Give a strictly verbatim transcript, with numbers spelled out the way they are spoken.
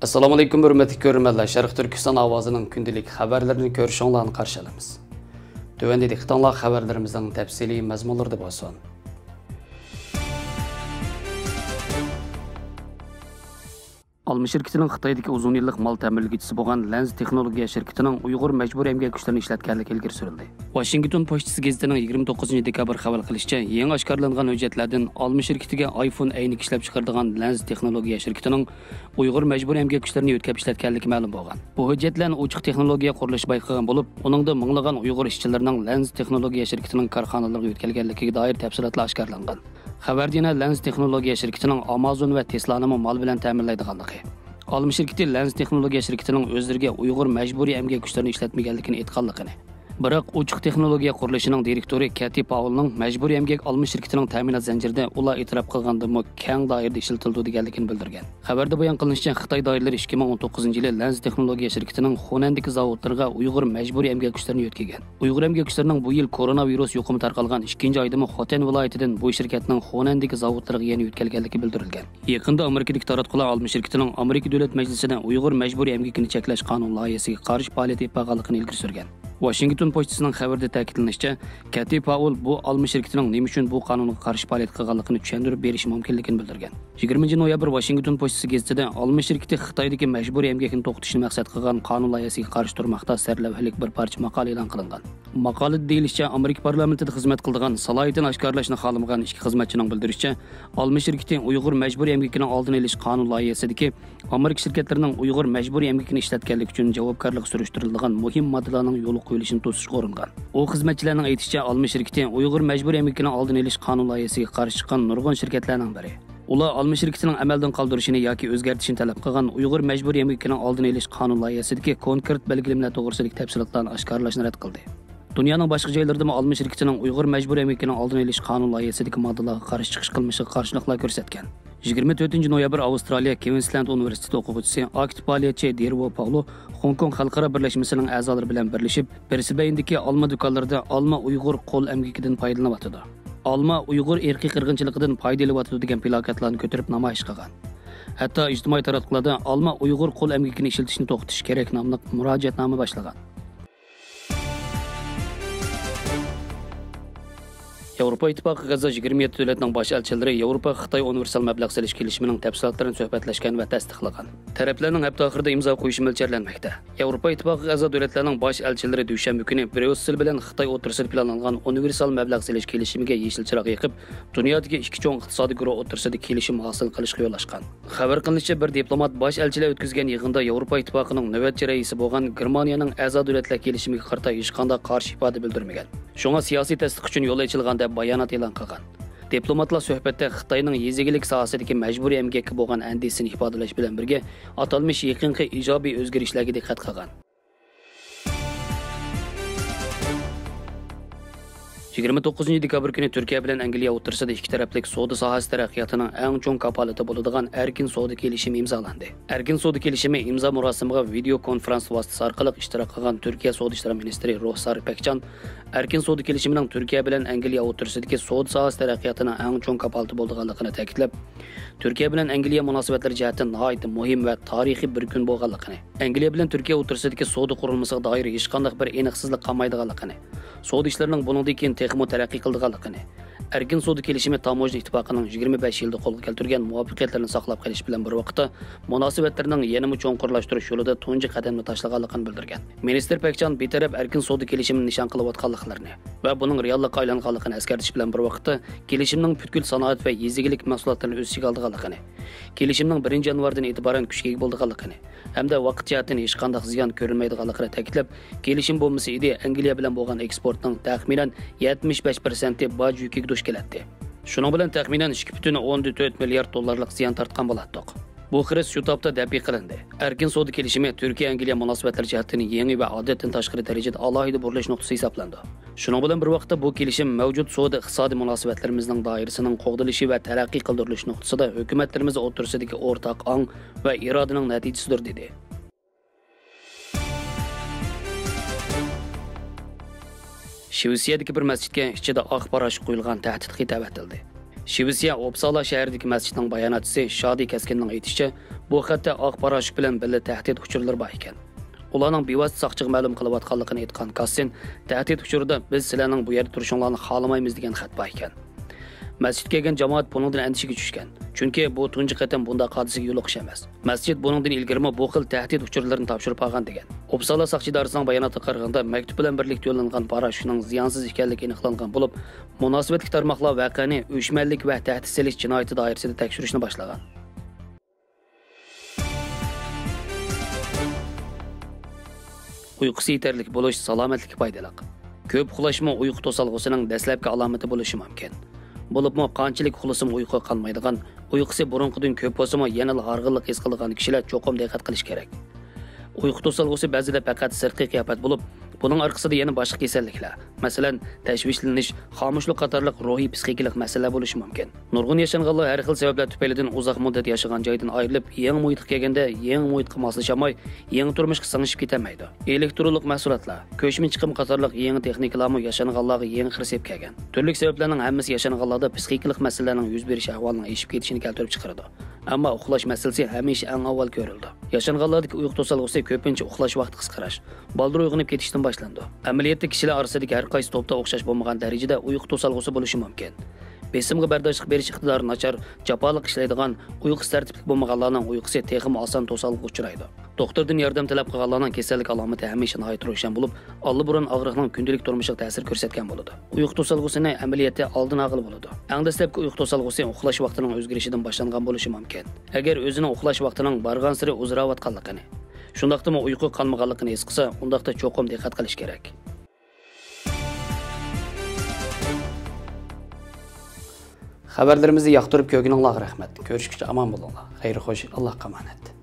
ئەسسالامۇئەلەيكۇم، ھۆرمەتلىك كۆرۈرمەنلەر. شەرقىي تۈركىستان ئاۋازىنىڭ كۈندىلىك خەۋەرلىرىنى كۆرۈشۈڭلارنى قارشى ئالىمىز. تۆۋەندە دىققىتىڭلار خەۋەرلىرىمىزنىڭ تەپسىلىي مەزمۇنلىرىدا بولسۇن. ئالما شىركىتىنىڭ خىتايدىكى ئۇزۇن يىللىق مال تەمىنلىگۈچىسى بولغان لەنز تېخنولوگىيە شىركىتىنىڭ ئۇيغۇر مەجبۇرىي ئەمگەك كۈچلىرىنى ئىشلەتكەنلىكى ئىلگىرى سۈرۈلدى. ۋاشىنگتون پوچتىسى گېزىتىنىڭ يىگىرمە توققۇزىنچى دېكابىر خەۋەر قىلىشىچە، يېڭى ئاشكارىلانغان ھۆججەتلەردىن ئالما شىركىتىگە ئايفون ئەينىكى ئىشلەپچىقىرىدىغان لەنز تېخنولوگىيە شىركىتىنىڭ ئۇيغۇر مەجبۇرىي ئەمگەك كۈچلىرىنى يۆتكەپ ئىشلەتكەنلىكى مەلۇم بولغان. بۇ ھۆججەتلەرنى ئوچۇق تېخنولوگىيە قۇرۇلۇشى بايقىغان بولۇپ، ئۇنىڭدا مىڭلىغان ئۇيغۇر ئىشچىلىرىنىڭ لەنز تېخنولوگىيە شىركىتىنىڭ كارخانىلىرىغا يۆتكەلگەنلىكىگە دائىر تەپسىلاتلار ئاشكارىلانغان. خەۋەردە يەنە لەنز تېخنولوگىيە شىركىتىنىڭ ئامازون ۋە تېسلانىمۇ مال بىلەن تەمىنلەيدىغانلىقى، ئالما شىركىتى لەنز تېخنولوگىيە شىركىتىنىڭ ئۆزلىرىگە ئۇيغۇر مەجبۇرىي ئەمگەك كۈچلىرىنى ئىشلەتمىگەنلىكىنى ئېيتقانلىقىنى، بىراق ئوچۇق تېخنولوگىيە قۇرۇلۇشىنىڭ دىرېكتورى كەتى پاولنىڭ مەجبۇرىي ئەمگەك ئالما شىركىتىنىڭ تەمىنات زەنجىرىدە ئۇلار ئېتىراپ قىلغاندىنمۇ كەڭ دائىرىدە ئىشلىتىلىدۇ دېگەنلىكىنى بىلدۈرگەن. خەۋەردە بايان قىلىنىشىچە، خىتاي دائىرىلىرى ئىككى مىڭ ئون توققۇزىنچى يىلى لەنز تېخنولوگىيە شىركىتىنىڭ خۇنەندىكى زاۋۇتلىرىغا ئۇيغۇر مەجبۇرىي ئەمگەك كۈچلىرىنى يۆتكىگەن. ئۇيغۇر ئەمگەك كۈچلىرىنىڭ بۇ يىل كوروناۋىرۇس يۇقۇمى تارقالغان ئىككىنچى ئايدىمۇ خوتەن ۋىلايىتىدىن بۇ شىركەتنىڭ خۇنەندىكى زاۋۇتلىرىغا يەنە يۆتكەلگەنلىكى بىلدۈرۈلگەن. يېقىندا ئامېرىكىدىكى تاراتقۇلار ئالما شىركىتىنىڭ ئامېرىكا دۆلەت مەجلىسىدە ئۇيغۇر مەجبۇرىي ئەمگىكىنى چەكلەش قانۇن لايىھەسىگە قارشى پائالىيەت ئېلىپ بارغانلىقىنى ئىلگىرى سۈرگەن. ۋاشىنگتون پوچتىسىنىڭ خەۋىرىدە تەكىتلىنىشىچە، كەتى پاول بۇ ئالما شىركىتىنىڭ نېمە ئۈچۈن بۇ قانۇنغا قارشى پائالىيەت قىلغانلىقىنى چۈشەندۈرۈپ بېرىشى مۇمكىنلىكىنى بىلدۈرگەن. يىگىرمىنچى نويابىر ۋاشىنگتون پوچتىسى گېزىتىدە ئالما شىركىتى خىتايدىكى مەجبۇرىي ئەمگەكنى توختىتىشنى مەقسەت قىلغان قانۇن لايىھەسىگە قارشى تۇرماقتا سەرلەۋھىلىك بىر پارچە ماقالە ئېلان قىلىنغان. ماقالىدە دېيىلىشىچە، ئامېرىكا پارلامېنتىدا خىزمەت قىلىدىغان، سالاھىيىتىنى ئاشكارىلاشنى خالىمىغان ئىككى خىزمەتچىنىڭ بىلدۈرۈشىچە، ئالما شىركىتى ئۇيغۇر مەجبۇرىي ئەمگىكىنىڭ ئالدىنى ئېلىش قانۇن لايىھەسىدىكى ئامېرىكا شىركەتلىرىنىڭ ئۇيغۇر مەجبۇرىي ئەمگىكىنى ئىشلەتكەنلىكى ئۈچۈن جاۋابكارلىققا سۈرۈشتۈرۈلىدىغان مۇھىم ماددىلارنىڭ يولغا قويۇلۇشىنى توسۇشقا ئۇرۇنغان. ئۇ خىزمەتچىلەرنىڭ ئېيتىشىچە، ئالما شىركىتى ئۇيغۇر مەجبۇرىي ئەمگىكىنىڭ ئالدىنى ئېلىش قانۇن لايىھەسىگە قارشى چىققان نۇرغۇن شىركەتلەرنىڭ بىرى. ئۇلار ئالما شىركىتىنىڭ ئەمەلدىن قالدۇرۇشىنى ياكى ئۆزگەرتىشىنى تەلەپ قىلغان ئۇيغۇر مەجبۇرىي ئەمگىكىنىڭ ئالدىنى ئېلىش قانۇن لايىھەسىدىكى كونكرېت بەلگىلىمىلەر توغرىسىدىكى تەپسىلاتلارنى ئاشكارىلاشنى رەت قىلدى. دۇنيانىڭ باشقا جايلىرىدىمۇ ئالما شىركىتىنىڭ ئۇيغۇر مەجبۇرىي ئەمگىكىنىڭ ئالدىنى ئېلىش قانۇن لايىھەسىدىكى ماددىلارغا قارشى چىقىش قىلمىشىغا قارشىلىقلار كۆرسەتكەن. يىگىرمە تۆتىنچى نويابىر ئاۋسترالىيە كۋىنسلاند ئۇنىۋېرسىتېتى ئوقۇغۇچىسى، ئاكت پائالىيەتچى دېرۋو پاولو خوڭكوڭ خەلقئارا بىرلەشمىسىنىڭ ئەزالىرى بىلەن بىرلىشىپ، برىسبېندىكى ئالما دۇكانلىرىدا «ئالما ئۇيغۇر قول ئەمگىكىدىن پايدىلىنىۋاتىدۇ، ئالما ئۇيغۇر ئىرقىي قىرغىنچىلىقىدىن پايدا ئېلىۋاتىدۇ» دېگەن پىلاكاتلارنى كۆتۈرۈپ نامايىش قىلغان. ھەتتا ئىجتىمائىي تاراتقۇلاردا «ئالما ئۇيغۇر قول ئەمگىكىنى ئىشلىتىشنى توختىتىش كېرەك» ناملىق مۇراجىئەتنامە باشلىغان. ياۋروپا ئىتتىپاقىغا ئەزا يىگىرمە يەتتە دۆلەتنىڭ باش ئەلچىلىرى ياۋروپا خىتاي ئۇنىۋېرسال مەبلەغ سېلىش كېلىشىمىنىڭ تەپسىلاتلىرىنى سۆھبەتلەشكەن ۋە تەستىقلىغان. تەرەپلەرنىڭ ھەپتە ئاخىرىدا ئىمزا قويۇشى مۆلچەرلەنمەكتە. ياۋروپا ئىتتىپاقىغا ئەزا دۆلەتلەرنىڭ باش ئەلچىلىرى دۈشەنبە كۈنى بريۇسسېل بىلەن خىتاي ئوتتۇرىسىدا پىلانلانغان ئۇنىۋېرسال مەبلەغ سېلىش كېلىشىمىگە يېشىل چىراغ يېقىپ، دۇنيادىكى ئىككى چوڭ ئىقتىسادىي گۇرۇھ ئوتتۇرىسىدا كېلىشىم ھاسىل قىلىشقا يول ئاچقان. خەۋەر قىلىنىشىچە، بىر دىپلومات باش ئەلچىلەر ئۆتكۈزگەن يىغىندا ياۋروپا ئىتتىپاقىنىڭ نۆۋەتچى رەئىسى بولغان گېرمانىيەنىڭ ئەزا دۆلەتلەر كېلىشىمىگە قارىتا ھېچقانداق قارشى ئىپادە بىلدۈرمىگەن. شۇڭا سىياسىي تەستىق ئۈچۈن يول ئېچىلغان دەپ بايانات ئېلان قىلغان. دىپلوماتلار سۆھبەتتە خىتاينىڭ يېزا ئىگىلىك ساھەسىدىكى مەجبۇرىي ئەمگەككە بولغان ئەندىشىسىنى ئىپادىلەش بىلەن بىرگە، ئاتالمىش يېقىنقى ئىجابىي ئۆزگىرىشلەرگە دىققەت قىلغان. يىگىرمە توققۇزىنچى دېكابىر كۈنى تۈركىيە بىلەن ئەنگلىيە ئوتتۇرىسىدا ئىككى تەرەپلىك سودا ساھەسى تەرەققىياتىنىڭ ئەڭ چوڭ كاپالىتى بولىدىغان ئەركىن سودا كېلىشىمى ئىمزالاندى. ئەركىن سودا كېلىشىمى ئىمزا مۇراسىمىغا ۋىدېو كونفرانس ۋاسىتىسى ئارقىلىق ئىشتىراك قىلغان تۈركىيە سودا ئىشلار مىنىستىرى روھسار پەكچان، ئەركىن سودا كېلىشىمىنىڭ تۈركىيە بىلەن ئەنگلىيە ئوتتۇرىسىدىكى سودا ساھەسى تەرەققىياتىنىڭ ئەڭ چوڭ كاپالىتى بولىدىغانلىقىنى تەكىتلەپ، تۈركىيە بىلەن ئەنگلىيە مۇناسىۋەتلىرى جەھەتتىن ناھايىتى مۇھىم ۋە تارىخىي بىر كۈن بولغانلىقىنى، ئەنگلىيە بىلەن تۈركىيە ئوتتۇرىسىدىكى سودا قۇرۇلمىسىغا دائىر ھېچقانداق بىر ئېنىقسىزلىق قالمايدىغانلىقىنى، سودا ئىشلىرىنىڭ بۇنىڭدىن كېيىن تېخىمۇ تەرەققىي قىلىدىغانلىقىنى، ئەركىن سودا كېلىشىمى تاموژنا ئىتتىپاقىنىڭ يىگىرمە بەش يىلدا قولغا كەلتۈرگەن مۇۋەپپەقىيەتلىرىنى ساقلاپ قېلىش بىلەن بىر ۋاقىتتا، مۇناسىۋەتلىرىنىڭ يەنىمۇ چوڭقۇرلاشتۇرۇش يولىدا تۇنجى قەدەمنى تاشلىغانلىقىنى بىلدۈرگەن. مىنىستىر پەكچان بىر تەرەپ ئەركىن سودا كېلىشىمىنى نىشان قىلىۋاتقانلىقلىرىنى ۋە بۇنىڭ رېئاللىققا ئايلانغانلىقىنى ئەسكەرتىش بىلەن بىر ۋاقىتتا، كېلىشىمنىڭ پۈتكۈل سانائەت ۋە يېزا ئىگىلىك مەھسۇلاتلىرىنى ئۆز ئىچىگە ئالىدىغانلىقىنى، كېلىشىمنىڭ بىرىنچى يانۋاردىن ئېتىبارەن كۈچكە ئىگە بولىدىغانلىقىنى ھەمدە ۋاقىت جەھەتتىن ھېچقانداق زىيان كۆرۈلمەيدىغانلىقىنى تەكىتلەپ، كېلىشىم بولمىسا ئىدى، ئەنگلىيە بىلەن بولغان ئېكسپورتنىڭ تەخمىنەن يەتمىش بەش پىرسەنتى باج يۈكىگە دۇچ كېلەتتى. شۇنىڭ بىلەن تەخمىنەن ئىككى پۈتۈن ئوندىن تۆت مىليارد دوللارلىق زىيان تارتقان بولاتتۇق. بۇ خىرىس شۇ تاپتا دەپئى قىلىندى. ئەركىن سودا كېلىشىمى تۈركىيە-ئەنگلىيە مۇناسىۋەتلىرى جەھەتتىن يېڭى ۋە ئادەتتىن تاشقىرى دەرىجىدە ئالاھىدە بۇرۇلۇش نۇقتىسى ھېسابلىنىدۇ. شۇنىڭ بىلەن بىر ۋاقىتتا، بۇ كېلىشىم مەۋجۇت سودا ئىقتىسادىي مۇناسىۋەتلىرىمىزنىڭ دائىرىسىنىڭ قوغدىلىشى ۋە تەرەققىي قىلدۇرۇلۇش نۇقتىسىدا ھۆكۈمەتلىرىمىز ئوتتۇرىسىدىكى ئورتاق ئاڭ ۋە ئىرادىنىڭ نەتىجىسىدۇر، دېدى. شىۋېتسىيەدىكى بىر مەسچىتكە ئىچىدە ئاق پاراشوك قۇيۇلغان تەھدىت خېتى ئەۋەتىلدى. شىۋېتسىيە ئوپسالا شەھىرىدىكى مەسچىتنىڭ باياناتچىسى شادى كەسكىننىڭ ئېيتىشىچە، بۇ خەتتە ئاق پاراشوك بىلەن بىللە تەھدىت ئۇچۇرلىرى بار ئىكەن. ئۇلارنىڭ بىۋاسىتە ساقچىغا مەلۇم قىلىۋاتقانلىقىنى ئېيتقان كاسسىن تەھدىت ئۇچۇرىدا «بىز سىلەرنىڭ بۇ يەردە تۇرۇشۇڭلارنى خالىمايمىز» دېگەن خەت بار ئىكەن. مەسچىتكە كەلگەن جامائەت بۇنىڭدىن ئەندىشىگە چۈشكەن. چۈنكى بۇ تۇنجى قېتىم بۇنداق ھادىسىگە يولۇقۇش ئەمەس. مەسچىت بۇنىڭدىن ئىلگىرىمۇ بۇ خىل تەھدىت ئۇچۇرلىرىنى تاپشۇرۇپ قالغان دېگەن. ئوپسالا ساقچى ئىدارىسىنىڭ باياناتىغا قارىغاندا، مەكتۇپ بىلەن بىرلىكتە يوللانغان پاراشوكنىڭ زىيانسىز ئىكەنلىكى ئېنىقلانغان بولۇپ، مۇناسىۋەتلىك تارماقلار ۋەقەنى ئۆچمەنلىك ۋە تەھدىت سېلىش جىنايىتى دائىرىسىدە تەكشۈرۈشنى باشلىغان. ئۇيقۇسى يېتەرلىك بولۇش سالامەتلىككە پايدىلىق. كۆپ ئۇخلاشمۇ ئۇيقۇ توسالغۇسىنىڭ دەسلەپكى ئالامىتى بولۇشى مۇمكىن. بولۇپمۇ قانچىلىك ئۇخلىسىمۇ ئۇيقۇغا قانمايدىغان، ئۇيقۇسى بۇرۇنقىدىن كۆپ بولسىمۇ يەنىلا ھارغىنلىق ھېس قىلىدىغان كىشىلەر چوقۇم دىققەت قىلىشى كېرەك. ئۇيقۇ توسالغۇسى بەزىدە پەقەت سىرتقى قىياپەت بولۇپ، بۇنىڭ ئارقىسىدا يەنە باشقا كېسەللىكلەر، مەسىلەن، تەشۋىشلىنىش، خامۇشلۇق قاتارلىق روھىي پسىخىكىلىق مەسىلىلەر بولۇشى مۇمكىن. نۇرغۇن ياشانغانلار ھەر خىل سەۋەبلەر تۈپەيلىدىن ئۇزاق مۇددەت ياشىغان جايدىن ئايرىلىپ، يېڭى مۇھىتقا كەلگەندە يېڭى مۇھىتقا ماسلىشالماي، يېڭى تۇرمۇشقا سىڭىشىپ كېتەلمەيدۇ. ئېلېكترونلۇق مەھسۇلاتلار، كۆچمە چىقىم قاتارلىق يېڭى تېخنىكىلارمۇ ياشانغانلارغا يېڭى خىر سېلىپ كەلگەن. تۈرلۈك سەۋەبلەرنىڭ ھەممىسى ياشانغانلاردا پسىخىكىلىق مەسىلىلەرنىڭ يۈز بېرىش ئەھۋالىنىڭ ئېشىپ كېتىشىنى كەلتۈرۈپ چىقىرىدۇ. ئەمما ئۇخلاش مەسىلىسى ھەمىشە ئەڭ ئاۋۋال كۆرۈلىدۇ. ياشانغانلاردىكى ئۇيقۇ توسالغۇسى كۆپىنچە ئۇخلاش ۋاقتى قىسقىراش، بالدۇر ئويغىنىپ كېتىشتىن باشلىنىدۇ. ئەمەلىيەتتە كىشىلەر ئارىسىدىكى ھەر قايسى توپتا ئوخشاش بولمىغان دەرىجىدە ئۇيقۇ توسالغۇسى بولۇشى مۇمكىن. بېسىمغا بەرداشلىق بېرىش ئىقتىدارى ناچار، جاپالىق ئىشلەيدىغان، ئۇيقۇسى تەرتىپلىك بولمىغانلارنىڭ ئۇيقۇسى تېخىمۇ ئاسان توسالغۇغا ئۇچرايدۇ. دوختۇردىن ياردەم تەلەپ قىلغانلارنىڭ كېسەللىك ئالامىتى ھەمىشە ناھايىتى روشەن بولۇپ، ئاللىبۇرۇن ئاغرىقنىڭ كۈندىلىك تۇرمۇشىغا تەسىر كۆرسەتكەن بولىدۇ. ئۇيقۇ توسالغۇسىنى ئەمەلىيەتتە ئالدىن ئالغىلى بولىدۇ. ئەڭ دەسلەپكى ئۇيقۇ توسالغۇسى ئۇخلاش ۋاقتىنىڭ ئۆزگىرىشىدىن باشلانغان بولۇشى مۇمكىن. ئەگەر ئۆزىنىڭ ئۇخلاش ۋاقتىنىڭ بارغانسېرى ئۇزىراۋاتقانلىقىنى، شۇنداقتىمۇ ئۇيقۇ قانمىغانلىقىنى ھېس قىلسا، ئۇنداقتا چوقۇم دىققەت قىلىش كېرەك. خەۋەرلىرىمىزنى ياقتۇرۇپ كۆرگىنىڭلارغا رەھمەت. كۆرۈشكىچە ئامان بولۇڭلار. خەير خوش، ئاللاھقا ئامانەت.